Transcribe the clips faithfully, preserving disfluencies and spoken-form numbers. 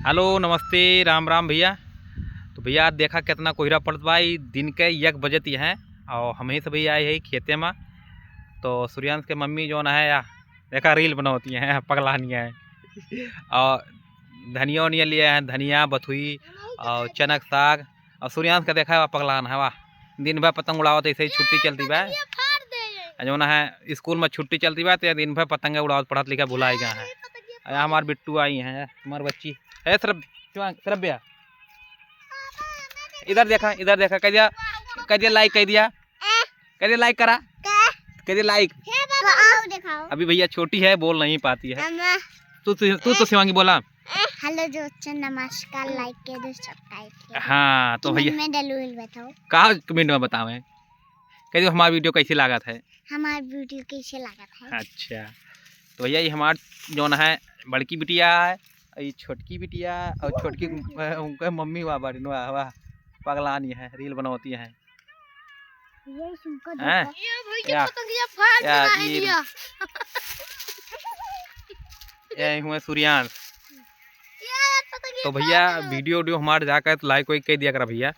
हेलो, नमस्ते, राम राम भइया। तो भइया, आज देखा केतना कोहरा पड़त बा, ई दिन के एक बजत ही है और हमही सब भी आए हैं खेते में। तो सूर्यांश के मम्मी जौन है या देखा reel बनावती हैं, पगलानी है। और धनिया वनिया लिए हैं, धनिया, बथुई और चनक साग। और सूर्यांश का देखा है, पगलान है, वाह, दिन भर पतंग उड़ावत, ऐसे ही छुट्टी चलती बा। आ जौन है स्कूल में छुट्टी चलती बा, तो दिन भर पतंग उड़ावत, पढ़त लिखत भुलाई गया है। आ हमार बिट्टू आई हैं, हमार बच्ची। ए श्रब-, श्रव्या, इधर देखा, इधर देखा, कह दिया, कह दिया like, कह दिया, कह दिया like करा, कह दिया like। अभी भइया छोटी है, बोल नहीं पाती है। तू, तू, तू तो शिवांगी बोला। हेलो दोस्तों, नमस्कार, like के दो, subscribe के। हाँ, तो भइया, comment में डलूल बताओ। का comment में बतावें? कह दियो हमार video कैसे लागत है? हमार video कैसे लागत है? अच्छा, तो भइया, ये हमार जौन है बड़की बिटिया है, ये छोटकी बिटिया और छोटकी, उनके मम्मी वाह बाड़ी, वाह, वाह, पगलानी है, reel बनावती है। ये सुनकर हैं? देखो। ये भइया या, पतंगिया फाड़ या, देना है ये लिया। ये हुए सूर्यांश। ये पतंगिया तो भइया, फाड़ देना। Video video हमार जाकर तो like वाइक कर दिया करा भइया।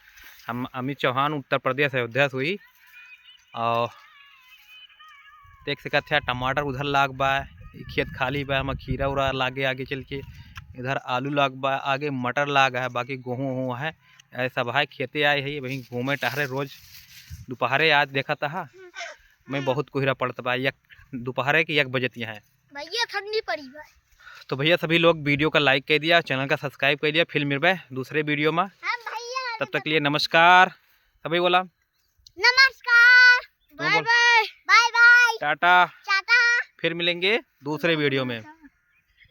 हम अमित चौहान, उत्तर प्रदेश, अयोध्या से हुई। और देख सकत है, टमाटर उधर लाग बा, ई खेत खाली बा, हम खीरा उरा लागे आगे चल के। इधर आलू लाग बा, आगे मटर लाग है, बाकी गोहूँ वोहूँ है। ऐ सब है, खेते आए है, वहीं घूमे टहरे रोज। दोपहरे आज देखत हा, मैं बहुत कोहरा पड़त बा, एक दोपहरे के एक बजत ही है। भइया ठंडी पड़ी बा। तो भइया, सभी लोग video का like कर दिया, channel का subscribe कर दिया, फिर मिलबे दूसरे video में। हाँ भइया, तब तक के लिए नमस्कार। सभी बोला नमस्कार। बोल, bye बोल। Bye। Bye bye। टाटा। टाटा। फिर मिलेंगे दूसरे video में।